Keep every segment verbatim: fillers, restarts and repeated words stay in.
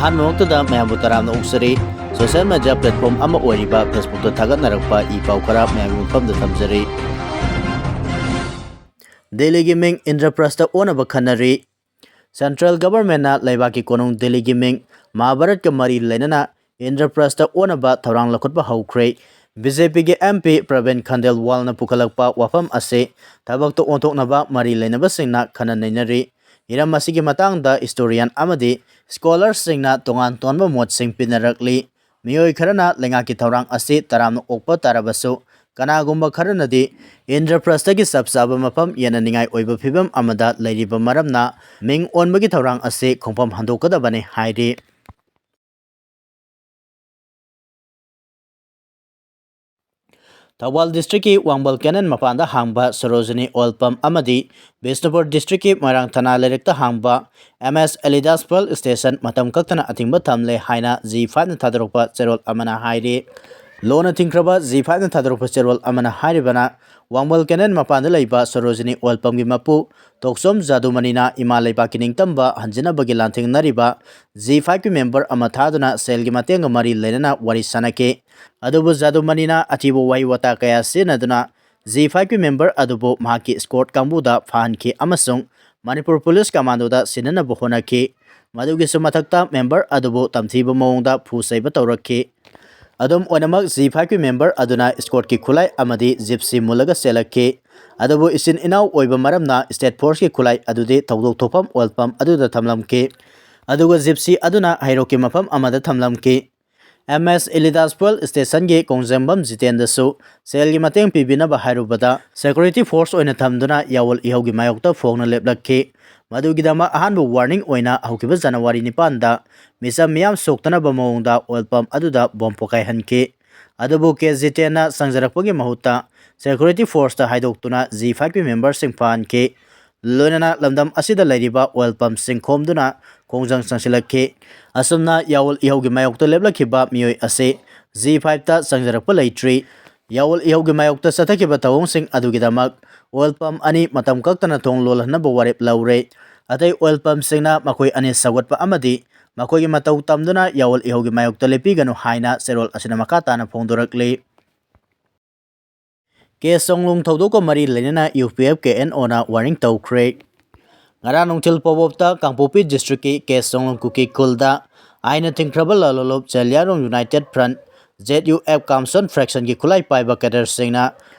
ꯑꯍꯥꯟꯕꯃꯛꯇꯗ ꯃꯌꯥꯝꯕꯨ ꯇꯔꯥꯝꯅ ꯑꯣꯛꯆꯔꯤ꯫ Social media platform ꯑꯃ ꯑꯣꯏꯔꯤꯕ Facebookꯇ ꯊꯥꯒꯠꯅꯔꯛꯄ ꯏ ꯄꯥꯎ ꯈꯔ ꯃꯌꯥꯝꯒꯤ ꯃꯐꯝꯗ ꯊꯝꯖꯔꯤ꯫ ꯗꯦꯜꯂꯤꯒꯤ ꯃꯤꯡ ꯏꯟꯗ꯭ꯔꯄ꯭ꯔꯁꯇ ꯑꯣꯟꯅꯕ ꯈꯟꯅꯔꯤ꯫ Central Governmentꯅ ꯂꯩꯕꯥꯛꯀꯤ ꯀꯣꯅꯨꯡ ꯗꯦꯜꯂꯤꯒꯤ ꯃꯤꯡ ꯃꯍꯥꯚꯥꯔꯠꯀ ꯃꯔꯤ ꯂꯩꯅꯅ ꯏꯟꯗ꯭ꯔꯄ꯭ꯔꯁꯇ ꯑꯣꯟꯅꯕ ꯊꯧꯔꯥꯡ ꯂꯧꯈꯠꯄ ꯍꯧꯈ꯭ꯔꯦ꯫ BJPꯒꯤ MP ꯄ꯭ꯔꯕꯤꯟ ꯈꯟꯗꯦꯜꯋꯥꯜꯅ ꯄꯨꯈꯠꯂꯛꯄ ꯋꯥꯐꯝ ꯑꯁꯤ ꯊꯕꯛꯇ ꯑꯣꯟꯊꯣꯛꯅꯕ ꯃꯔꯤ ꯂꯩꯅꯕꯁꯤꯡꯅ ꯈꯟꯅ ꯅꯩꯅꯔꯤ꯫ ꯍꯤꯔꯝ ꯑꯁꯤꯒꯤ ꯃꯇꯥꯡꯗ historian ꯑꯃꯗꯤ scholarꯁꯤꯡꯅ ꯇꯣꯉꯥꯟ ꯇꯣꯉꯥꯟꯕ ꯃꯣꯠꯁꯤꯡ ꯄꯤꯅꯔꯛꯂꯤ꯫ ꯃꯤꯑꯣꯏ ꯈꯔꯅ ꯂꯩꯉꯥꯛꯀꯤ ꯊꯧꯔꯥꯡ ꯑꯁꯤ ꯇꯔꯥꯝꯅ ꯑꯣꯛꯄ ꯇꯥꯔꯕꯁꯨ, ꯀꯅꯥꯒꯨꯝꯕ ꯈꯔꯅꯗꯤ ꯏꯟꯗ꯭ꯔꯄ꯭ꯔꯁꯇꯒꯤ ꯆꯞ ꯆꯥꯕ ꯃꯐꯝ ꯌꯦꯟꯅꯅꯤꯡꯉꯥꯏ ꯑꯣꯏꯕ ꯐꯤꯚꯝ ꯑꯃꯗ ꯂꯩꯔꯤꯕ ꯃꯔꯝꯅ ꯃꯤꯡ ꯑꯣꯟꯕꯒꯤ ꯊꯧꯔꯥꯡ ꯑꯁꯤ ꯈꯣꯡꯐꯝ ꯍꯟꯗꯣꯛꯀꯗꯕꯅꯤ ꯍꯥꯏꯔꯤ꯫ ꯊꯧꯕꯥꯜ districtꯀꯤ ꯋꯥꯡꯕꯜ canal ꯃꯄꯥꯟꯗ ꯍꯥꯡꯕ ꯁꯣꯔꯣꯖꯤꯅꯤ oil pump ꯑꯃꯗꯤ ꯕꯤꯁꯅꯨꯄꯨꯔ districtꯀꯤ ꯃꯣꯏꯔꯥꯡ ꯊꯅꯥ ꯂꯩꯔꯛꯇ ꯍꯥꯡꯕ MS ꯑꯦꯂꯤꯗꯥꯁ fuel station ꯃꯇꯝ ꯀꯛꯇꯅ ꯑꯊꯤꯡꯕ ꯊꯝꯂꯦ ꯍꯥꯏꯅ Zee Fiveꯅ ꯊꯥꯗꯣꯔꯛꯄ ꯆꯦꯔꯣꯜ ꯑꯃꯅ ꯍꯥꯏꯔꯤ꯫ ꯂꯣꯟꯅ ꯊꯤꯡꯈ꯭ꯔꯕ Zee Fiveꯅ ꯊꯥꯗꯣꯔꯛꯄ ꯆꯦꯔꯣꯜ ꯑꯃꯅ ꯍꯥꯏꯔꯤꯕꯅ, ꯋꯥꯡꯕꯜ canal ꯃꯄꯥꯟꯗ ꯂꯩꯕ ꯁꯣꯔꯣꯖꯤꯅꯤ oil pumpꯀꯤ ꯃꯄꯨ ꯊꯣꯛꯆꯣꯝ ꯖꯥꯗꯨꯃꯅꯤꯅ ꯏꯃꯥ ꯂꯩꯕꯥꯛꯀꯤ ꯅꯤꯡꯇꯝꯕ ꯍꯟꯖꯤꯟꯅꯕꯒꯤ ꯂꯥꯟꯊꯦꯡꯅꯔꯤꯕ Zee Fiveꯀꯤ member ꯑꯃ ꯊꯥꯗꯨꯅ ꯁꯦꯜꯒꯤ ꯃꯇꯦꯡꯒ ꯃꯔꯤ ꯂꯩꯅꯅ ꯋꯥꯔꯤ ꯁꯥꯅꯈꯤ꯫ ꯑꯗꯨꯕꯨ ꯖꯥꯗꯨꯃꯅꯤꯅ ꯑꯊꯤꯕ ꯋꯥꯍꯩ ꯋꯥꯇꯥ ꯀꯌꯥ ꯁꯤꯖꯤꯟꯅꯗꯨꯅ Zee Fiveꯀꯤ member ꯑꯗꯨꯕꯨ ꯃꯍꯥꯛꯀꯤ escort ꯀꯥꯡꯕꯨꯗ ꯐꯥꯍꯟꯈꯤ ꯑꯃꯁꯨꯡ ꯃꯅꯤꯄꯨꯔ police commandoꯗ ꯁꯤꯟꯅꯅꯕ ꯍꯣꯠꯅꯈꯤ꯫ ꯃꯗꯨꯒꯤꯁꯨ ꯃꯊꯛꯇ, member ꯑꯗꯨꯕꯨ ꯇꯝꯊꯤꯕ ꯃꯑꯣꯡꯗ ꯐꯨ ꯆꯩꯕ ꯇꯧꯔꯛꯈꯤ꯫ ꯑꯗꯨꯝ ꯑꯣꯏꯅꯃꯛ, Zee Fiveꯀꯤ member ꯑꯗꯨꯅ escortꯀꯤ ꯈꯨꯠꯂꯥꯏ ꯑꯃꯗꯤ Jeepꯁꯤ ꯃꯨꯜꯂꯒ ꯆꯦꯜꯂꯛꯈꯤ꯫ ꯑꯗꯨꯕꯨ ꯏꯆꯤꯟ ꯏꯅꯥꯎ ꯑꯣꯏꯕ ꯃꯔꯝꯅ state forceꯀꯤ ꯈꯨꯠꯂꯥꯏ ꯑꯗꯨꯗꯤ ꯊꯧꯗꯣꯛ ꯊꯣꯛꯐꯝ oil pump ꯑꯗꯨꯗ ꯊꯝꯂꯝꯈꯤ꯫ ꯑꯗꯨꯒ Jeepꯁꯤ ꯑꯗꯨꯅ ꯍꯩꯔꯣꯛꯀꯤ ꯃꯐꯝ ꯑꯃꯗ ꯊꯝꯂꯝꯈꯤ꯫ MS ꯑꯦꯂꯤꯗꯥꯁ fuel stationꯒꯤ ꯀꯣꯡꯖꯦꯡꯕꯝ ꯖꯤꯇꯦꯟꯗꯁꯨ ꯁꯦꯜꯒꯤ ꯃꯇꯦꯡ ꯄꯤꯕꯤꯅꯕ ꯍꯥꯏꯔꯨꯕꯗ, security force ꯑꯣꯏꯅ ꯊꯝꯗꯨꯅ ꯌꯥꯑꯣꯜ ꯏꯍꯧꯒꯤ ꯃꯥꯌꯣꯛꯇ ꯐꯣꯡꯅ ꯂꯦꯞꯂꯛꯈꯤ꯫ ꯃꯗꯨꯒꯤꯗꯃꯛ ꯑꯍꯥꯟꯕ warning ꯑꯣꯏꯅ ꯍꯧꯈꯤꯕ January ꯅꯤꯄꯥꯟꯗ ꯃꯤꯆꯝ ꯃꯤꯌꯥꯝ ꯁꯣꯛꯇꯅꯕ ꯃꯑꯣꯡꯗ oil pump ꯑꯗꯨꯗ bomb ꯄꯣꯈꯥꯏꯍꯟꯈꯤ꯫ ꯑꯗꯨꯕꯨ ꯀꯦ ꯖꯤꯇꯦꯟꯅ ꯆꯪꯖꯔꯛꯄꯒꯤ ꯃꯍꯨꯠꯇ security forceꯇ ꯍꯥꯏꯗꯣꯛꯇꯨꯅ Zee Fiveꯀꯤ memberꯁꯤꯡ ꯐꯥꯍꯟꯈꯤ꯫ ꯂꯣꯏꯅꯅ ꯂꯝꯗꯝ ꯑꯁꯤꯗ ꯂꯩꯔꯤꯕ oil pumpꯁꯤꯡ ꯈꯣꯝꯗꯨꯅ ꯈꯣꯡꯖꯪ ꯆꯪꯁꯤꯜꯂꯛꯈꯤ꯫ ꯑꯁꯨꯝꯅ ꯌꯥꯑꯣꯜ ꯏꯍꯧꯒꯤ ꯃꯥꯌꯣꯛꯇ ꯂꯦꯞꯂꯛꯈꯤꯕ ꯃꯤꯑꯣꯏ ꯑꯁꯤ Zee Fiveꯇ ꯆꯪꯖꯔꯛꯄ ꯂꯩꯇ꯭ꯔꯤ꯫ ꯌꯥꯑꯣꯜ ꯏꯍꯧꯒꯤ ꯃꯥꯌꯣꯛꯇ ꯆꯠꯊꯈꯤꯕ ꯊꯧꯑꯣꯡꯁꯤꯡ ꯑꯗꯨꯒꯤꯗꯃꯛ oil pump ꯑꯅꯤ ꯃꯇꯝ ꯀꯛꯇꯅ ꯊꯣꯡ ꯂꯣꯜꯍꯟꯅꯕ ꯋꯥꯔꯦꯞ ꯂꯧꯔꯦ꯫ ꯑꯇꯩ oil pumpꯁꯤꯡꯅ ꯃꯈꯣꯏ ꯑꯅꯤ ꯁꯧꯒꯠꯄ ꯑꯃꯗꯤ ꯃꯈꯣꯏꯒꯤ ꯃꯇꯧ ꯇꯝꯗꯨꯅ ꯌꯥꯑꯣꯜ ꯏꯍꯧꯒꯤ ꯃꯥꯌꯣꯛꯇ ꯂꯦꯞꯄꯤꯒꯅꯨ ꯍꯥꯏꯅ ꯆꯦꯔꯣꯜ ꯑꯁꯤꯅ ꯃꯈꯥ ꯇꯥꯅ ꯐꯣꯡꯗꯣꯔꯛꯂꯤ꯫ ꯀꯦ ꯁꯣꯡꯂꯨꯡ ꯊꯧꯗꯣꯛꯀ ꯃꯔꯤ ꯂꯩꯅꯅ U P F K N ꯑꯣꯅ ꯋꯥꯔꯅꯤꯡ ꯇꯧꯈ꯭ꯔꯦ꯫ ꯉꯔꯥꯡ ꯅꯨꯡꯊꯤꯜ ꯄꯣꯕꯣꯞꯇ ꯀꯥꯡꯄꯣꯛꯄꯤ ꯗꯤꯁꯇ꯭ꯔꯤꯛꯀꯤ ꯀꯦ ꯁꯣꯡꯂꯨꯡ ꯀꯨꯀꯤ ꯈꯨꯜꯗ ꯑꯥꯏꯟꯅ ꯊꯤꯡꯈ꯭ꯔꯕ ꯂꯥꯂꯣꯂꯨꯞ Zeliangrong united front, Z U F Kamson ꯐ꯭ꯔꯦꯛꯁꯟꯒꯤ ꯈꯨꯠꯂꯥꯏ ꯄꯥꯏꯕ ꯀꯦꯗꯔꯁꯤꯡꯅ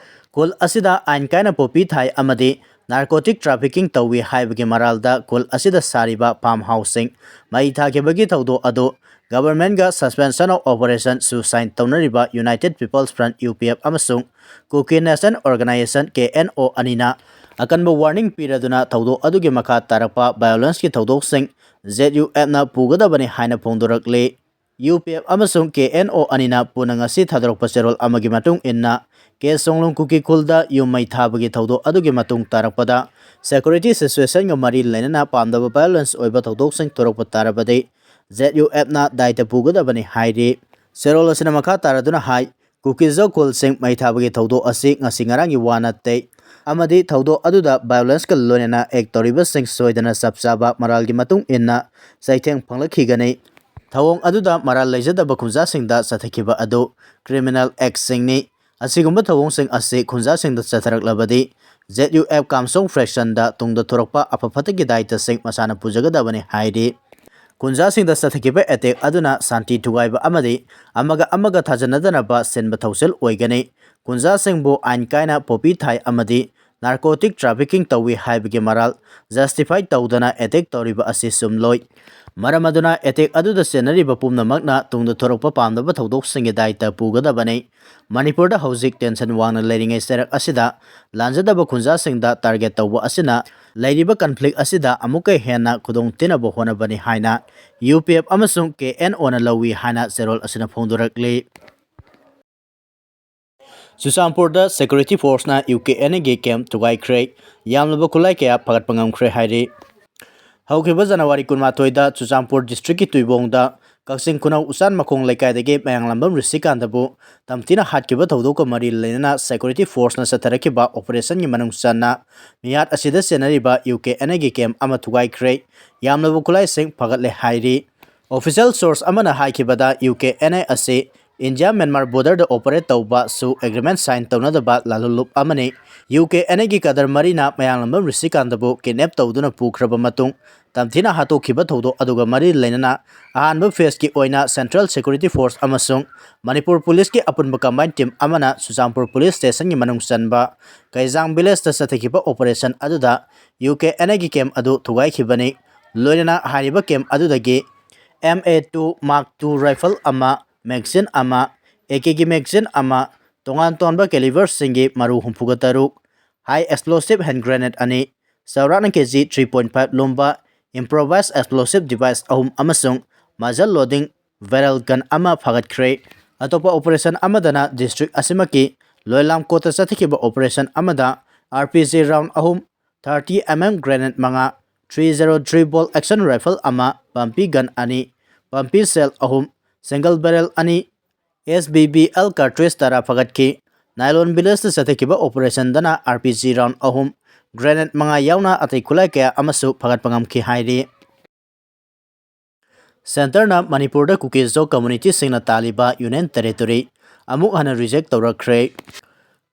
ꯈꯨꯜ ꯑꯁꯤꯗ ꯑꯥꯏꯟ ꯀꯥꯏꯅ ꯄꯣꯄꯤ ꯊꯥꯏ ꯑꯃꯗꯤ ꯅꯥꯔꯀꯣꯇꯤꯛ ꯇ꯭ꯔꯥꯐꯤꯀꯤꯡ ꯇꯧꯏ ꯍꯥꯏꯕꯒꯤ ꯃꯔꯥꯜꯗ ꯈꯨꯜ ꯑꯁꯤꯗ ꯁꯥꯔꯤꯕ ꯐꯥꯔꯝ ꯍꯥꯎꯁꯁꯤꯡ ꯃꯩ ꯊꯥꯈꯤꯕꯒꯤ ꯊꯧꯗꯣꯛ ꯑꯗꯨ ꯒꯚꯔꯟꯃꯦꯟꯠꯒ Suspension of Operation ꯁꯨ ꯁꯥꯏꯟ ꯇꯧꯅꯔꯤꯕ United People's Front, U P F, ꯑꯃꯁꯨꯡ Kuki Nation Organization, K N O, ꯑꯅꯤꯅ ꯑꯀꯟꯕ ꯋꯥꯔꯅꯤꯡ ꯄꯤꯔꯗꯨꯅ ꯊꯧꯗꯣꯛ ꯑꯗꯨꯒꯤ ꯃꯈꯥ ꯇꯥꯔꯛꯄ ꯚꯥꯏꯑꯣꯂꯦꯟꯁꯀꯤ ꯊꯧꯗꯣꯛꯁꯤꯡ ꯖꯦꯠ ꯌꯨ ꯑꯦꯐꯅ ꯄꯨꯒꯗꯕꯅꯤ ꯍꯥꯏꯅ ꯐꯣꯡꯗꯣꯔꯛꯂꯤ꯫ ꯌꯨ ꯄꯤ ꯑꯦꯐ ꯑꯃꯁꯨꯡ ꯀꯦ ꯑꯦꯟ ꯑꯣ ꯑꯅꯤꯅ ꯄꯨꯟꯅ ꯉꯁꯤ ꯊꯥꯗꯣꯔꯛꯄ ꯆꯦꯔꯣꯜ ꯑꯃꯒꯤ ꯃꯇꯨꯡ ꯏꯟꯅ, ꯀꯦ ꯁꯣꯡꯂꯨꯡ ꯀꯨꯀꯤ ꯈꯨꯜꯗ ꯌꯨꯝ ꯃꯩ ꯊꯥꯕꯒꯤ ꯊꯧꯗꯣꯛ ꯑꯗꯨꯒꯤ ꯃꯇꯨꯡ ꯇꯥꯔꯛꯄꯗ ꯁꯦꯀ꯭ꯌꯨꯔꯤꯇꯤ ꯁꯤꯆꯨꯋꯦꯁꯟꯒ ꯃꯔꯤ ꯂꯩꯅꯅ ꯄꯥꯝꯗꯕ ꯚꯥꯏꯑꯣꯂꯦꯟꯁ ꯑꯣꯏꯕ ꯊꯧꯗꯣꯛꯁꯤꯡ ꯊꯣꯔꯛꯄ ꯇꯥꯔꯕꯗꯤ ꯖꯦꯠ ꯌꯨ ꯑꯦꯐꯅ ꯗꯥꯏꯇ ꯄꯨꯒꯗꯕꯅꯤ ꯍꯥꯏꯔꯤ꯫ ꯆꯦꯔꯣꯜ ꯑꯁꯤꯅ ꯃꯈꯥ ꯇꯥꯔꯗꯨꯅ ꯍꯥꯏ, ꯀꯨꯀꯤꯖ ꯈꯨꯜꯁꯤꯡ ꯃꯩ ꯊꯥꯕꯒꯤ ꯊꯧꯗꯣꯛ ꯑꯁꯤ ꯉꯁꯤ ꯉꯔꯥꯡꯒꯤ ꯋꯥ ꯅꯠꯇꯦ ꯑꯃꯗꯤ ꯊꯧꯗꯣꯛ ꯑꯗꯨꯗ ꯚꯥꯏꯑꯣꯂꯦꯟꯁꯀ ꯂꯣꯏꯅꯅ ꯑꯦꯛ ꯇꯧꯔꯤꯕꯁꯤꯡ ꯁꯣꯏꯗꯅ ꯆꯞ ꯆꯥꯕ ꯃꯔꯥꯜꯒꯤ ꯃꯇꯨꯡ ꯏꯟꯅ ꯆꯩꯊꯦꯡ ꯐꯪꯂꯛꯈꯤꯒꯅꯤ꯫ ꯊꯧꯑꯣꯡ ꯑꯗꯨꯗ ꯃꯔꯥꯜ ꯂꯩꯖꯗꯕ ꯈꯨꯟꯖꯥꯁꯤꯡꯗ ꯆꯠꯊꯈꯤꯕ ꯑꯗꯨ ꯀ꯭ꯔꯤꯃꯤꯅꯦꯜ ꯑꯦꯛꯁꯤꯡꯅꯤ꯫ ꯑꯁꯤꯒꯨꯝꯕ ꯊꯧꯑꯣꯡꯁꯤꯡ ꯑꯁꯤ ꯈꯨꯟꯖꯥꯁꯤꯡꯗ ꯆꯠꯊꯔꯛꯂꯕꯗꯤ ꯖꯦꯠ ꯌꯨ ꯑꯦꯐ ꯀꯥꯝꯁꯣꯡ ꯐ꯭ꯔꯦꯛꯁꯟꯗ ꯇꯨꯡꯗ ꯊꯣꯔꯛꯄ ꯑꯐ ꯐꯠꯇꯒꯤ ꯗꯥꯏꯇꯁꯤꯡ ꯃꯁꯥꯅ ꯄꯨꯖꯒꯗꯕꯅꯤ ꯍꯥꯏꯔꯤ꯫ ꯈꯨꯟꯖꯥꯁꯤꯡꯗ ꯆꯠꯊꯈꯤꯕ ꯑꯦꯇꯦꯛ ꯑꯗꯨꯅ ꯁꯥꯟꯇꯤ ꯊꯨꯒꯥꯏꯕ ꯑꯃꯗꯤ ꯑꯃꯒ ꯑꯃꯒ ꯊꯥꯖꯅꯗꯅꯕ ꯁꯤꯟꯕ ꯊꯧꯁꯤꯜ ꯑꯣꯏꯒꯅꯤ꯫ ꯈꯨꯟꯖꯥꯁꯤꯡꯕꯨ ꯑꯥꯏꯟ ꯀꯥꯏꯅ ꯄꯣꯄꯤ ꯊꯥꯏ ꯑꯃꯗꯤ ꯅꯥꯔꯀꯣꯇꯤꯛ ꯇ꯭ꯔꯥꯐꯤꯀꯤꯡ ꯇꯧꯏ ꯍꯥꯏꯕꯒꯤ ꯃꯔꯥꯜ ꯖꯁꯇꯤꯐꯥꯏ ꯇꯧꯗꯅ ꯑꯦꯇꯦꯛ ꯇꯧꯔꯤꯕ ꯑꯁꯤ ꯆꯨꯝꯂꯣꯏ꯫ ꯃꯔꯝ ꯑꯗꯨꯅ ꯑꯦꯇꯦꯛ ꯑꯗꯨꯗ ꯆꯦꯟꯅꯔꯤꯕ ꯄꯨꯝꯅꯃꯛꯅ ꯇꯨꯡꯗ ꯊꯣꯔꯛꯄ ꯄꯥꯝꯗꯕ ꯊꯧꯗꯣꯛꯁꯤꯡꯒꯤ ꯗꯥꯏꯇ ꯄꯨꯒꯗꯕꯅꯤ꯫ ꯃꯅꯤꯄꯨꯔꯗ ꯍꯧꯖꯤꯛ ꯇꯦꯟꯁꯟ ꯋꯥꯡꯅ ꯂꯩꯔꯤꯉꯩ ꯆꯩꯔꯛ ꯑꯁꯤꯗ ꯂꯥꯟꯖꯗꯕ ꯈꯨꯟꯖꯥꯁꯤꯡꯗ ꯇꯥꯔꯒꯦꯠ ꯇꯧꯕ ꯑꯁꯤꯅ ꯂꯩꯔꯤꯕ ꯀꯟꯐ꯭ꯂꯤꯛ ꯑꯁꯤꯗ ꯑꯃꯨꯛꯀ ꯍꯦꯟꯅ ꯈꯨꯗꯣꯡ ꯊꯤꯅꯕ ꯍꯣꯠꯅꯕꯅꯤ ꯍꯥꯏꯅ ꯌꯨ ꯄꯤ ꯑꯦꯐ ꯑꯃꯁꯨꯡ ꯀꯦ ꯑꯦꯟ ꯑꯣꯅ ꯂꯧꯏ ꯍꯥꯏꯅ ꯆꯦꯔꯣꯜ ꯑꯁꯤꯅ ꯐꯣꯡꯗꯣꯔꯛꯂꯤ꯫ ꯆꯨꯔꯆꯥꯟꯄꯨꯔꯗ ꯁꯦꯀ꯭ꯌꯨꯔꯤꯇꯤ ꯐꯣꯔꯁꯅ ꯌꯨ ꯀꯦ ꯑꯦꯟ ꯑꯦꯒꯤ ꯀꯦꯝꯞ ꯊꯨꯒꯥꯏꯈ꯭ꯔꯦ꯫ ꯌꯥꯝꯂꯕ ꯈꯨꯠꯂꯥꯏ ꯀꯌꯥ ꯐꯒꯠꯄ ꯉꯝꯈ꯭ꯔꯦ ꯍꯥꯏꯔꯤ꯫ ꯍꯧꯈꯤꯕ ꯖꯅꯋꯥꯔꯤ ꯀꯨꯟꯃꯥꯊꯣꯏꯗ ꯆꯨꯔꯆꯥꯟꯄꯨꯔ ꯗꯤꯁꯇ꯭ꯔꯤꯛꯀꯤ ꯇꯨꯏꯕꯣꯡꯗ ꯀꯛꯆꯤꯡ ꯈꯨꯅꯧ ꯎꯆꯥꯟ ꯃꯈꯣꯡ ꯂꯩꯀꯥꯏꯗꯒꯤ ꯃꯌꯥꯡꯂꯥꯝꯕꯝ ꯔꯤꯁꯤꯀꯥꯟꯇꯕꯨ ꯇꯝꯊꯤꯅ ꯍꯥꯠꯈꯤꯕ ꯊꯧꯗꯣꯛꯀ ꯃꯔꯤ ꯂꯩꯅꯅ ꯁꯦꯀ꯭ꯌꯨꯔꯤꯇꯤ ꯐꯣꯔꯁꯅ ꯆꯠꯊꯔꯛꯈꯤꯕ ꯑꯣꯄꯔꯦꯁꯟꯒꯤ ꯃꯅꯨꯡ ꯆꯟꯅ ꯃꯤꯍꯥꯠ ꯑꯁꯤꯗ ꯆꯦꯟꯅꯔꯤꯕ ꯌꯨ ꯀꯦ ꯑꯦꯟ ꯑꯦꯒꯤ ꯀꯦꯝꯞ ꯑꯃ ꯊꯨꯒꯥꯏꯈ꯭ꯔꯦ꯫ ꯌꯥꯝꯂꯕ ꯈꯨꯠꯂꯥꯏꯁꯤꯡ ꯐꯒꯠꯂꯦ ꯍꯥꯏꯔꯤ꯫ Official source ꯑꯃꯅ ꯍꯥꯏꯈꯤꯕꯗ, ꯌꯨ ꯀꯦ ꯑꯦꯟ ꯑꯥꯏ ꯑꯁꯤ ꯏꯟꯗꯤꯌꯥ ꯃ꯭ꯌꯥꯟꯃꯥꯔ border ꯗ operate ꯇꯧꯕ ꯁꯨ agreement sign ꯇꯧꯅꯗꯕ ꯂꯥꯜꯍꯧꯂꯨꯞ ꯑꯃꯅꯤ꯫ ꯌꯨ ꯀꯦ ꯑꯦꯟ ꯑꯥꯏ ꯒꯤ ꯀꯥꯗꯔ ꯃꯔꯤꯅ ꯃꯌꯥꯡꯂꯝꯕꯝ ꯔꯤꯁꯤꯀꯥꯟꯇꯕꯨ kidnap ꯇꯧꯗꯨꯅ ꯄꯨꯈ꯭ꯔꯕ ꯃꯇꯨꯡ, ꯇꯝꯊꯤꯅ ꯍꯥꯠꯇꯣꯛꯈꯤꯕ ꯊꯧꯗꯣꯛ ꯑꯗꯨꯒ ꯃꯔꯤ ꯂꯩꯅꯅ ꯑꯍꯥꯟꯕ phase ꯀꯤ ꯑꯣꯏꯅ Central Security Force ꯑꯃꯁꯨꯡ ꯃꯅꯤꯄꯨꯔ Police ꯀꯤ ꯑꯄꯨꯟꯕ combined team ꯑꯃꯅ ꯆꯨꯔꯆꯥꯟꯄꯨꯔ Police Station ꯒꯤ ꯃꯅꯨꯡ ꯆꯟꯕ ꯀꯩꯖꯥꯡ village ꯇ ꯆꯠꯊꯈꯤꯕ operation ꯑꯗꯨꯗ ꯌꯨ ꯀꯦ ꯑꯦꯟ ꯑꯥꯏ ꯒꯤ camp ꯑꯗꯨ ꯊꯨꯒꯥꯏꯈꯤꯕꯅꯤ꯫ ꯂꯣꯏꯅꯅ ꯍꯥꯏꯔꯤꯕ camp ꯑꯗꯨꯗꯒꯤ M A two Mark two rifle ꯑꯃ, magazine ꯑꯃ, A K ꯒꯤ magazine ꯑꯃ, ꯇꯣꯉꯥꯟ ꯇꯣꯉꯥꯟꯕ caliber ꯁꯤꯡꯒꯤ ꯃꯔꯨ ꯍꯨꯝꯐꯨꯒ ꯇꯔꯨꯛ, high explosive hand grenade ꯑꯅꯤ, ꯆꯥꯎꯔꯥꯛꯅ K G three point five ꯂꯨꯝꯕ improvised explosive device ꯑꯍꯨꯝ ꯑꯃꯁꯨꯡ muzzle loading barrel gun ꯑꯃ ꯐꯥꯒꯠꯈ꯭ꯔꯦ꯫ ꯑꯇꯣꯞꯄ operation ꯑꯃꯗꯅ district ꯑꯁꯤꯃꯛꯀꯤ ꯂꯣꯏꯂꯥꯝ ꯀꯣꯠꯇ ꯆꯠꯊꯈꯤꯕ operation ꯑꯃꯗ R P G round ꯑꯍꯨꯝ, thirty M M grenade ꯃꯉꯥ, three zero three bolt action rifle ꯑꯃ, ꯄꯝꯄꯤ gun ꯑꯅꯤ, ꯄꯝꯄꯤ shell ꯑꯍꯨꯝ, single barrel ꯑꯅꯤ, S B B L cartridge ꯇꯔꯥ ꯐꯒꯠꯈꯤ꯫ ꯅꯥꯏꯂꯣꯟ village ꯇ ꯆꯠꯊꯈꯤꯕ operation ꯗꯅ R P G round ꯑꯍꯨꯝ, grenade ꯃꯉꯥ ꯌꯥꯎꯅ ꯑꯇꯩ ꯈꯨꯠꯂꯥꯏ ꯀꯌꯥ ꯑꯃꯁꯨ ꯐꯒꯠꯄ ꯉꯝꯈꯤ ꯍꯥꯏꯔꯤ꯫ Centre ꯅ ꯃꯅꯤꯄꯨꯔꯗ ꯀꯨꯀꯤ-ꯖꯣ community ꯁꯤꯡꯅ ꯇꯥꯜꯂꯤꯕ Union Territory ꯑꯃꯨꯛ ꯍꯟꯅ reject ꯇꯧꯔꯛꯈ꯭ꯔꯦ꯫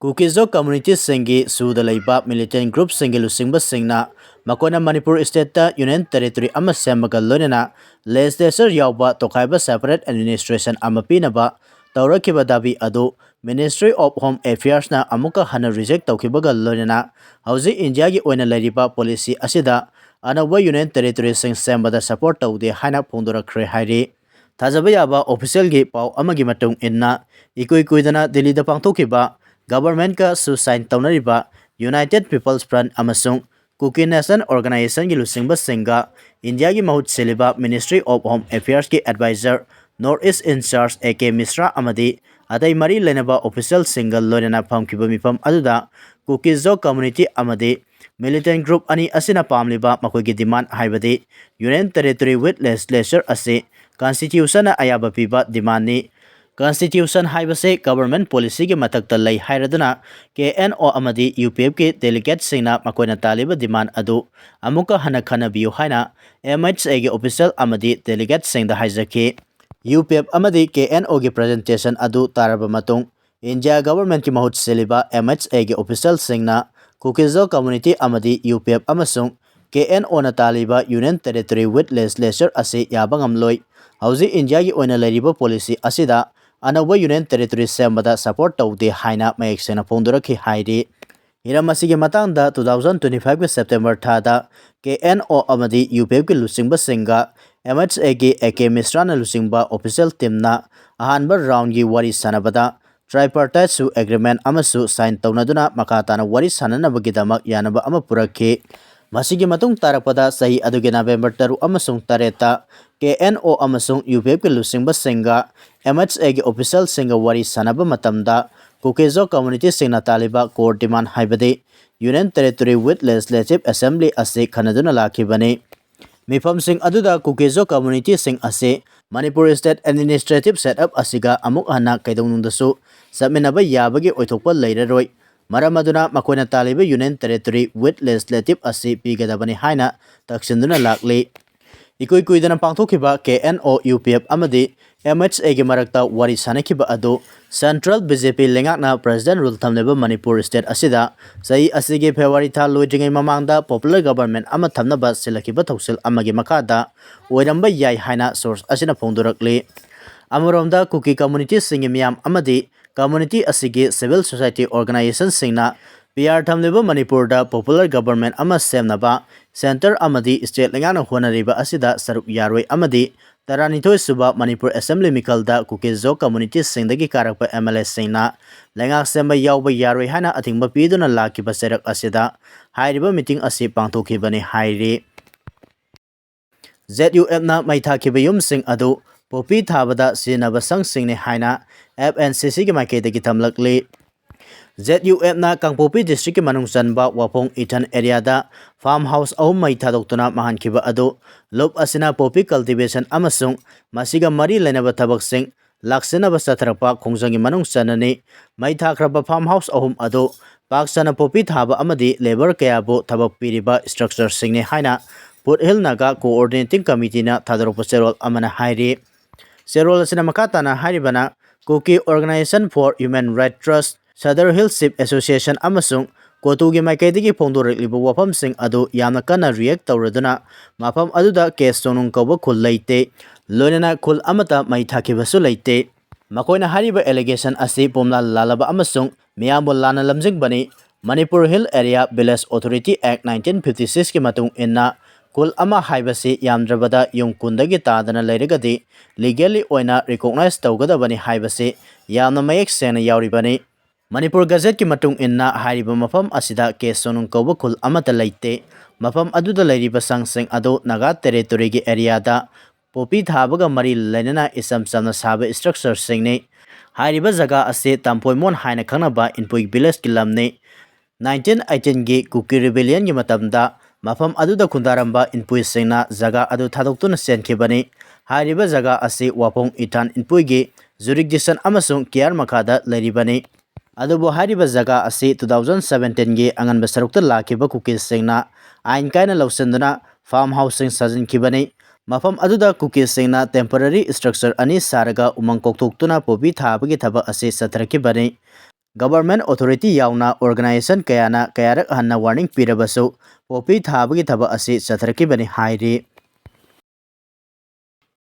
ꯀꯨꯀꯤ-ꯖꯣ community ꯁꯤꯡꯒꯤ ꯁꯨꯗ ꯂꯩꯕ militant group ꯁꯤꯡꯒꯤ ꯂꯨꯆꯤꯡꯕꯁꯤꯡꯅ ꯃꯈꯣꯏꯅ ꯃꯅꯤꯄꯨꯔ state ꯇ Union Territory ꯑꯃ ꯁꯦꯝꯕꯒ ꯂꯣꯏꯅꯅ legislature ꯌꯥꯎꯕ ꯇꯣꯈꯥꯏꯕ separate administration ꯑꯃ ꯄꯤꯅꯕ ꯇꯧꯔꯛꯈꯤꯕ ꯗꯥꯕꯤ ꯑꯗꯨ Ministry of Home Affairs ꯅ ꯑꯃꯨꯛꯀ ꯍꯟꯅ reject ꯇꯧꯈꯤꯕꯒ ꯂꯣꯏꯅꯅ ꯍꯧꯖꯤꯛ ꯏꯟꯗꯤꯌꯥꯒꯤ ꯑꯣꯏꯅ ꯂꯩꯔꯤꯕ policy ꯑꯁꯤꯗ ꯑꯅꯧꯕ Union Territory ꯁꯤꯡ ꯁꯦꯝꯕꯗ support ꯇꯧꯗꯦ ꯍꯥꯏꯅ ꯐꯣꯡꯗꯣꯔꯛꯈ꯭ꯔꯦ ꯍꯥꯏꯔꯤ꯫ ꯊꯥꯖꯕ ꯌꯥꯕ official ꯒꯤ ꯄꯥꯎ ꯑꯃꯒꯤ ꯃꯇꯨꯡ ꯏꯟꯅ, ꯏꯀꯨꯏ ꯀꯨꯏꯗꯅ ꯗꯤꯜꯂꯤꯗ ꯄꯥꯡꯊꯣꯛꯈꯤꯕ government ꯀ ꯁꯨ sign ꯇꯧꯅꯔꯤꯕ United People's Front ꯑꯃꯁꯨꯡ Kuki Nation Organization ꯒꯤ ꯂꯨꯆꯤꯡꯕꯁꯤꯡꯒ ꯏꯟꯗꯤꯌꯥꯒꯤ ꯃꯍꯨꯠ ꯁꯤꯜꯂꯤꯕ Ministry of Home Affairs ꯀꯤ advisor, North East in charge A K Mishra ꯑꯃꯗꯤ ꯑꯇꯩ ꯃꯔꯤ ꯂꯩꯅꯕ official ꯁꯤꯡꯒ ꯂꯣꯏꯅꯅ ꯐꯝꯈꯤꯕ ꯃꯤꯐꯝ ꯑꯗꯨꯗ ꯀꯨꯀꯤ-ꯖꯣ community ꯑꯃꯗꯤ militant group ꯑꯅꯤ ꯑꯁꯤꯅ ꯄꯥꯝꯂꯤꯕ ꯃꯈꯣꯏꯒꯤ demand ꯍꯥꯏꯕꯗꯤ Union Territory with Legislature ꯑꯁꯤ constitution ꯅ ꯑꯌꯥꯕ ꯄꯤꯕ demand ꯅꯤ꯫ Constitution ꯍꯥꯏꯕꯁꯤ government policyꯒꯤ ꯃꯊꯛꯇ ꯂꯩ ꯍꯥꯏꯔꯗꯨꯅ, ꯀꯦ ꯑꯦꯟ ꯑꯣ ꯑꯃꯗꯤ ꯌꯨ ꯄꯤ ꯑꯦꯐꯀꯤ delegateꯁꯤꯡꯅ ꯃꯈꯣꯏꯅ ꯇꯥꯜꯂꯤꯕ demand ꯑꯗꯨ ꯑꯃꯨꯛꯀ ꯍꯟꯅ ꯈꯟꯅꯕꯤꯌꯨ ꯍꯥꯏꯅ ꯑꯦꯝ ꯑꯩꯆ ꯑꯦꯒꯤ official ꯑꯃꯗꯤ delegateꯁꯤꯡꯗ ꯍꯥꯏꯖꯈꯤ꯫ ꯌꯨ ꯄꯤ ꯑꯦꯐ ꯑꯃꯗꯤ ꯀꯦ ꯑꯦꯟ ꯑꯣꯒꯤ presentation ꯑꯗꯨ ꯇꯥꯔꯕ ꯃꯇꯨꯡ, India governmentꯀꯤ ꯃꯍꯨꯠ ꯁꯤꯜꯂꯤꯕ ꯑꯦꯝ ꯑꯩꯆ ꯑꯦꯒꯤ officialꯁꯤꯡꯅ ꯀꯨꯀꯤꯖꯣ community ꯑꯃꯗꯤ ꯌꯨ ꯄꯤ ꯑꯦꯐ ꯑꯃꯁꯨꯡ ꯀꯦ ꯑꯦꯟ ꯑꯣꯅ ꯇꯥꯜꯂꯤꯕ Union Territory with Legislature ꯑꯁꯤ ꯌꯥꯕ ꯉꯝꯂꯣꯏ꯫ ꯍꯧꯖꯤꯛ ꯏꯟꯗꯤꯌꯥꯒꯤ ꯑꯣꯏꯅ ꯂꯩꯔꯤꯕ policy ꯑꯁꯤꯗ ꯑꯅꯧꯕ Union Territory ꯁꯦꯝꯕꯗ support ꯇꯧꯗꯦ ꯍꯥꯏꯅ ꯃꯌꯦꯛ ꯁꯦꯡꯅ ꯐꯣꯡꯗꯣꯔꯛꯈꯤ ꯍꯥꯏꯔꯤ꯫ ꯍꯤꯔꯝ ꯑꯁꯤꯒꯤ ꯃꯇꯥꯡꯗ two thousand twenty fiveꯀꯤ September ꯊꯥꯗ ꯀꯦ ꯑꯦꯟ ꯑꯣ ꯑꯃꯗꯤ ꯌꯨ ꯄꯤ ꯑꯦꯐꯀꯤ ꯂꯨꯆꯤꯡꯕꯁꯤꯡꯒ ꯑꯦꯝ ꯑꯩꯆ ꯑꯦꯒꯤ ꯑꯦ ꯀꯦ ꯃꯤꯁ꯭ꯔꯥꯅ ꯂꯨꯆꯤꯡꯕ official teamꯅ ꯑꯍꯥꯟꯕ roundꯒꯤ ꯋꯥꯔꯤ ꯁꯥꯟꯅꯕꯗ tripartiteꯁꯨ agreement ꯑꯃꯁꯨ sign ꯇꯧꯅꯗꯨꯅ ꯃꯈꯥ ꯇꯥꯅ ꯋꯥꯔꯤ ꯁꯥꯟꯅꯅꯕꯒꯤꯗꯃꯛ ꯌꯥꯅꯕ ꯑꯃ ꯄꯨꯔꯛꯈꯤ꯫ ꯃꯁꯤꯒꯤ ꯃꯇꯨꯡ ꯇꯥꯔꯛꯄꯗ ꯆꯍꯤ ꯑꯗꯨꯒꯤ November ꯇꯔꯨꯛ ꯑꯃꯁꯨꯡ ꯇꯔꯦꯠꯇ ꯀꯦ ꯑꯦꯟ ꯑꯣ ꯑꯃꯁꯨꯡ ꯌꯨ ꯄꯤ ꯑꯦꯐꯀꯤ ꯂꯨꯆꯤꯡꯕꯁꯤꯡꯒ ꯑꯦꯝ ꯑꯩꯆ ꯑꯦꯒꯤ officialꯁꯤꯡꯒ ꯋꯥꯔꯤ ꯁꯥꯟꯅꯕ ꯃꯇꯝꯗ ꯀꯨꯀꯤꯖꯣ communityꯁꯤꯡꯅ ꯇꯥꯜꯂꯤꯕ core demand ꯍꯥꯏꯕꯗꯤ Union Territory with Legislative Assembly ꯑꯁꯤ ꯈꯟꯅꯗꯨꯅ ꯂꯥꯛꯈꯤꯕꯅꯤ꯫ ꯃꯤꯐꯝꯁꯤꯡ ꯑꯗꯨꯗ ꯀꯨꯀꯤꯖꯣ communityꯁꯤꯡ ꯑꯁꯤ ꯃꯅꯤꯄꯨꯔ state administrative setup ꯑꯁꯤꯒ ꯑꯃꯨꯛ ꯍꯟꯅ ꯀꯩꯗꯧꯅꯨꯡꯗꯁꯨ ꯆꯠꯃꯤꯟꯅꯕ ꯌꯥꯕꯒꯤ ꯑꯣꯏꯊꯣꯛꯄ ꯂꯩꯔꯔꯣꯏ꯫ ꯃꯔꯝ ꯑꯗꯨꯅ ꯃꯈꯣꯏꯅ ꯇꯥꯜꯂꯤꯕ Union Territory with Legislative ꯑꯁꯤ ꯄꯤꯒꯗꯕꯅꯤ ꯍꯥꯏꯅ ꯇꯛꯁꯤꯟꯗꯨꯅ ꯂꯥꯛꯂꯤ꯫ ꯏꯀꯨꯏ ꯀꯨꯏꯗꯅ ꯄꯥꯡꯊꯣꯛꯈꯤꯕ ꯀꯦ ꯑꯦꯟ ꯑꯣ, ꯌꯨ ꯄꯤ ꯑꯦꯐ ꯑꯃꯗꯤ ꯑꯦꯝ ꯑꯩꯆ ꯑꯦꯒꯤ ꯃꯔꯛꯇ ꯋꯥꯔꯤ ꯁꯥꯅꯈꯤꯕ ꯑꯗꯨ Central B J P ꯂꯩꯉꯥꯛꯅ president rule ꯊꯝꯂꯤꯕ ꯃꯅꯤꯄꯨꯔ state ꯑꯁꯤꯗ ꯆꯍꯤ ꯑꯁꯤꯒꯤ February ꯊꯥ ꯂꯣꯏꯗ꯭ꯔꯤꯉꯩ ꯃꯃꯥꯡꯗ popular government ꯑꯃ ꯊꯝꯅꯕ ꯁꯤꯜꯂꯛꯈꯤꯕ ꯊꯧꯁꯤꯜ ꯑꯃꯒꯤ ꯃꯈꯥꯗ ꯑꯣꯏꯔꯝꯕ ꯌꯥꯏ ꯍꯥꯏꯅ source ꯑꯁꯤꯅ ꯐꯣꯡꯗꯣꯔꯛꯂꯤ꯫ ꯑꯃꯔꯣꯝꯗ ꯀꯨꯀꯤ communityꯁꯤꯡꯒꯤ ꯃꯤꯌꯥꯝ ꯑꯃꯗꯤ community ꯑꯁꯤꯒꯤ civil society organizationꯁꯤꯡꯅ ꯄꯤ ꯑꯥꯔ ꯊꯝꯂꯤꯕ ꯃꯅꯤꯄꯨꯔꯗ popular government ꯑꯃ ꯁꯦꯝꯅꯕ centre ꯑꯃꯗꯤ state ꯂꯩꯉꯥꯛꯅ ꯍꯣꯠꯅꯔꯤꯕ ꯑꯁꯤꯗ ꯁꯔꯨꯛ ꯌꯥꯔꯣꯏ ꯑꯃꯗꯤ ꯇꯔꯥꯅꯤꯊꯣꯏ ꯁꯨꯕ ꯃꯅꯤꯄꯨꯔ assembly ꯃꯤꯈꯜꯗ ꯀꯨꯀꯤꯖꯣ communityꯁꯤꯡꯗꯒꯤ ꯀꯥꯔꯛꯄ ꯑꯦꯝ ꯑꯦꯜ ꯑꯦꯁꯤꯡꯅ ꯂꯩꯉꯥꯛ ꯁꯦꯝꯕ ꯌꯥꯎꯕ ꯌꯥꯔꯣꯏ ꯍꯥꯏꯅ ꯑꯊꯤꯡꯕ ꯄꯤꯗꯨꯅ ꯂꯥꯛꯈꯤꯕ ꯆꯩꯔꯛ ꯑꯁꯤꯗ ꯍꯥꯏꯔꯤꯕ meeting ꯑꯁꯤ ꯄꯥꯡꯊꯣꯛꯈꯤꯕꯅꯤ ꯍꯥꯏꯔꯤ꯫ ꯖꯦꯠ ꯌꯨ ꯑꯦꯐꯅ ꯃꯩ ꯊꯥꯈꯤꯕ ꯌꯨꯝꯁꯤꯡ ꯑꯗꯨ ꯄꯣꯄꯤ ꯊꯥꯕꯗ ꯁꯤꯖꯤꯟꯅꯕ ꯁꯪꯁꯤꯡꯅꯤ ꯍꯥꯏꯅ ꯑꯦꯐ ꯑꯦꯟ ꯁꯤ ꯁꯤꯒꯤ ꯃꯥꯏꯀꯩꯗꯒꯤ ꯊꯝꯂꯛꯂꯤ꯫ ꯖꯦꯠ ꯌꯨ ꯑꯦꯐꯅ ꯀꯥꯡꯄꯣꯛꯄꯤ districtꯀꯤ ꯃꯅꯨꯡ ꯆꯟꯕ ꯋꯥꯐꯣꯡ ꯏꯊꯟ areaꯗ farm house ꯑꯍꯨꯝ ꯃꯩ ꯊꯥꯗꯣꯛꯇꯨꯅ ꯃꯥꯡꯍꯟꯈꯤꯕ ꯑꯗꯨ ꯂꯨꯞ ꯑꯁꯤꯅ ꯄꯣꯄꯤ cultivation ꯑꯃꯁꯨꯡ ꯃꯁꯤꯒ ꯃꯔꯤ ꯂꯩꯅꯕ ꯊꯕꯛꯁꯤꯡ ꯂꯥꯛꯁꯤꯟꯅꯕ ꯆꯠꯊꯔꯛꯄ ꯈꯣꯡꯖꯪꯒꯤ ꯃꯅꯨꯡ ꯆꯟꯅꯅꯤ꯫ ꯃꯩ ꯊꯥꯈ꯭ꯔꯕ farm house ꯑꯍꯨꯝ ꯑꯗꯨ ꯄꯥꯛ ꯁꯟꯅ ꯄꯣꯄꯤ ꯊꯥꯕ ꯑꯃꯗꯤ labour ꯀꯌꯥꯕꯨ ꯊꯕꯛ ꯄꯤꯔꯤꯕ structureꯁꯤꯡꯅꯤ ꯍꯥꯏꯅ Foothill Naga Coordinating Committeeꯅ ꯊꯥꯗꯣꯔꯛꯄ ꯆꯦꯔꯣꯜ ꯑꯃꯅ ꯍꯥꯏꯔꯤ꯫ ꯆꯦꯔꯣꯜ ꯑꯁꯤꯅ ꯃꯈꯥ ꯇꯥꯅ ꯍꯥꯏꯔꯤꯕꯅ, Kuki Organisation for Human Rights Trust, Sadar Hill Chief Association ꯑꯃꯁꯨꯡ ꯀꯣꯇꯨꯒꯤ ꯃꯥꯏꯀꯩꯗꯒꯤ ꯐꯣꯡꯗꯣꯔꯛꯂꯤꯕ ꯋꯥꯐꯝꯁꯤꯡ ꯑꯗꯨ ꯌꯥꯝꯅ ꯀꯟꯅ react ꯇꯧꯔꯗꯨꯅ ꯃꯐꯝ ꯑꯗꯨꯗ ꯀꯦꯁ ꯆꯣꯡꯅꯨꯡ ꯀꯧꯕ ꯈꯨꯜ ꯂꯩꯇꯦ, ꯂꯣꯏꯅꯅ ꯈꯨꯜ ꯑꯃꯠꯇ ꯃꯩ ꯊꯥꯈꯤꯕꯁꯨ ꯂꯩꯇꯦ꯫ ꯃꯈꯣꯏꯅ ꯍꯥꯏꯔꯤꯕ allegation ꯑꯁꯤ ꯄꯨꯝꯂꯥꯜ ꯂꯥꯜꯂꯕ ꯑꯃꯁꯨꯡ ꯃꯤꯌꯥꯝꯕꯨ ꯂꯥꯟꯅ ꯂꯝꯖꯤꯡꯕꯅꯤ꯫ Manipur Hill Area Village Authority Act nineteen fifty sixꯀꯤ ꯃꯇꯨꯡ ꯏꯟꯅ ꯈꯨꯜ ꯑꯃ ꯍꯥꯏꯕꯁꯤ ꯌꯥꯝꯗ꯭ꯔꯕꯗ ꯌꯨꯝ ꯀꯨꯟꯗꯒꯤ ꯇꯥꯗꯅ ꯂꯩꯔꯒꯗꯤ legally ꯑꯣꯏꯅ recognize ꯇꯧꯒꯗꯕꯅꯤ ꯍꯥꯏꯕꯁꯤ ꯌꯥꯝꯅ ꯃꯌꯦꯛ ꯁꯦꯡꯅ ꯌꯥꯎꯔꯤꯕꯅꯤ꯫ ꯃꯅꯤꯄꯨꯔ Gazetteꯀꯤ ꯃꯇꯨꯡ ꯏꯟꯅ ꯍꯥꯏꯔꯤꯕ ꯃꯐꯝ ꯑꯁꯤꯗ ꯀꯦꯁ ꯆꯣꯡꯅꯨꯡ ꯀꯧꯕ ꯈꯨꯜ ꯑꯃꯠꯇ ꯂꯩꯇꯦ꯫ ꯃꯐꯝ ꯑꯗꯨꯗ ꯂꯩꯔꯤꯕ ꯁꯪꯁꯤꯡ ꯑꯗꯨ Naga Territoryꯒꯤ areaꯗ ꯄꯣꯄꯤ ꯊꯥꯕꯒ ꯃꯔꯤ ꯂꯩꯅꯅ ꯏꯆꯝ ꯆꯝꯅ ꯁꯥꯕ structureꯁꯤꯡꯅꯤ꯫ ꯍꯥꯏꯔꯤꯕ ꯖꯒꯥ ꯑꯁꯤ ꯇꯝꯐꯣꯏꯃꯣꯟ ꯍꯥꯏꯅ ꯈꯪꯅꯕ ꯏꯟꯄꯨꯏ villageꯀꯤ ꯂꯝꯅꯤ꯫ Nineteen eighteenꯒꯤ Kuki Rebellionꯒꯤ ꯃꯇꯝꯗ ꯃꯐꯝ ꯑꯗꯨꯗ ꯈꯨꯟꯗꯥꯔꯝꯕ ꯏꯟꯄꯨꯏꯁꯤꯡꯅ ꯖꯒꯥ ꯑꯗꯨ ꯊꯥꯗꯣꯛꯇꯨꯅ ꯆꯦꯟꯈꯤꯕꯅꯤ꯫ ꯍꯥꯏꯔꯤꯕ ꯖꯒꯥ ꯑꯁꯤ ꯋꯥꯐꯣꯡ ꯏꯊꯥꯟ ꯏꯟꯄꯨꯏꯒꯤ jurisdiction ꯑꯃꯁꯨꯡ care ꯃꯈꯥꯗ ꯂꯩꯔꯤꯕꯅꯤ꯫ ꯑꯗꯨꯕꯨ ꯍꯥꯏꯔꯤꯕ ꯖꯒꯥ ꯑꯁꯤ two thousand seventeenꯒꯤ ꯑꯉꯟꯕ ꯁꯔꯨꯛꯇ ꯂꯥꯛꯈꯤꯕ ꯀꯨꯀꯤꯁꯤꯡꯅ ꯑꯥꯏꯟ ꯀꯥꯏꯅ ꯂꯧꯁꯤꯟꯗꯨꯅ farm houseꯁꯤꯡ ꯁꯥꯖꯤꯟꯈꯤꯕꯅꯤ꯫ ꯃꯐꯝ ꯑꯗꯨꯗ ꯀꯨꯀꯤꯁꯤꯡꯅ temporary structure ꯑꯅꯤ ꯁꯥꯔꯒ ꯎꯃꯪ ꯀꯣꯛꯊꯣꯛꯇꯨꯅ ꯄꯣꯄꯤ ꯊꯥꯕꯒꯤ ꯊꯕꯛ ꯑꯁꯤ ꯆꯠꯊꯔꯛꯈꯤꯕꯅꯤ꯫ Government authority ꯌꯥꯎꯅ organisation ꯀꯌꯥꯅ ꯀꯌꯥꯔꯛ ꯍꯟꯅ warning ꯄꯤꯔꯕꯁꯨ ꯄꯣꯄꯤ ꯊꯥꯕꯒꯤ ꯊꯕꯛ ꯑꯁꯤ ꯆꯠꯊꯔꯛꯈꯤꯕꯅꯤ ꯍꯥꯏꯔꯤ꯫